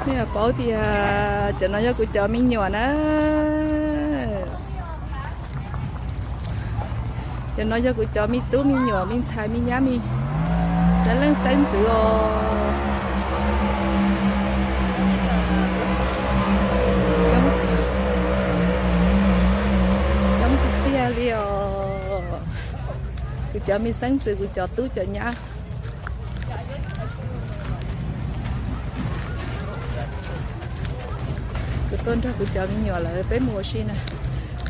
Nej paub tias cov no yog kuv cov me nyuam na. Cov no yog kuv cov me tub me nyuam, me ntxhais me nyab, me xeeb leej xeeb ntxwv os. Coob tiag tiag li os. Kuv cov me xeeb ntxwv, kuv cov tub cov nyab. Kuv tuaj nrog kuv cov me nyuam lawv peb mus ua si na.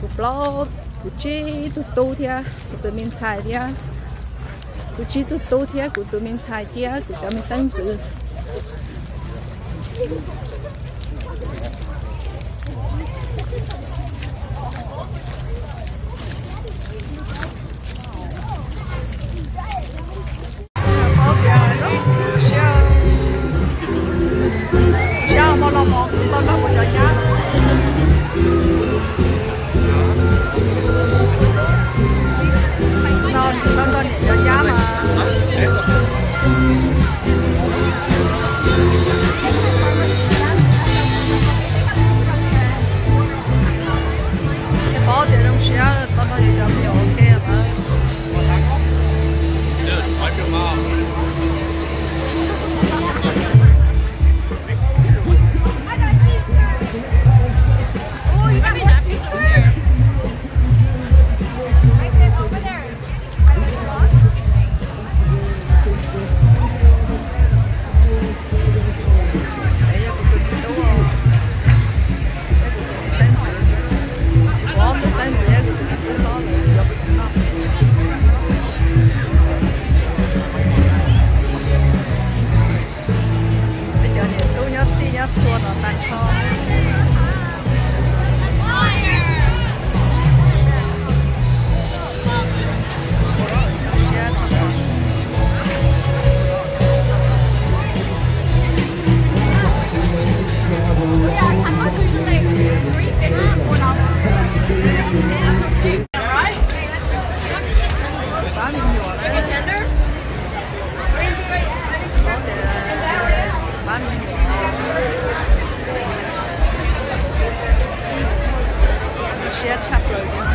Kuv plaub, kuv tsib tug tub thiab kuv tus me ntxhais thiab. Kuv tsib tug tub thiab kuv tus me ntxhais thiab kuv cov me xeeb ntxwv. Paub tias lub siab, siab hmo los mov kuv tau nrog kuv cov nyab, tau nrog niam cov nyab mas. Paub tias zoo siab tau nrog yus cov me nyuam ua ke lawm. Peb cov niam tub nyob txhij nyob txhua no tag nrho. Pab me nyuam na. Pab me nyuam. Siab tshaj plaws li.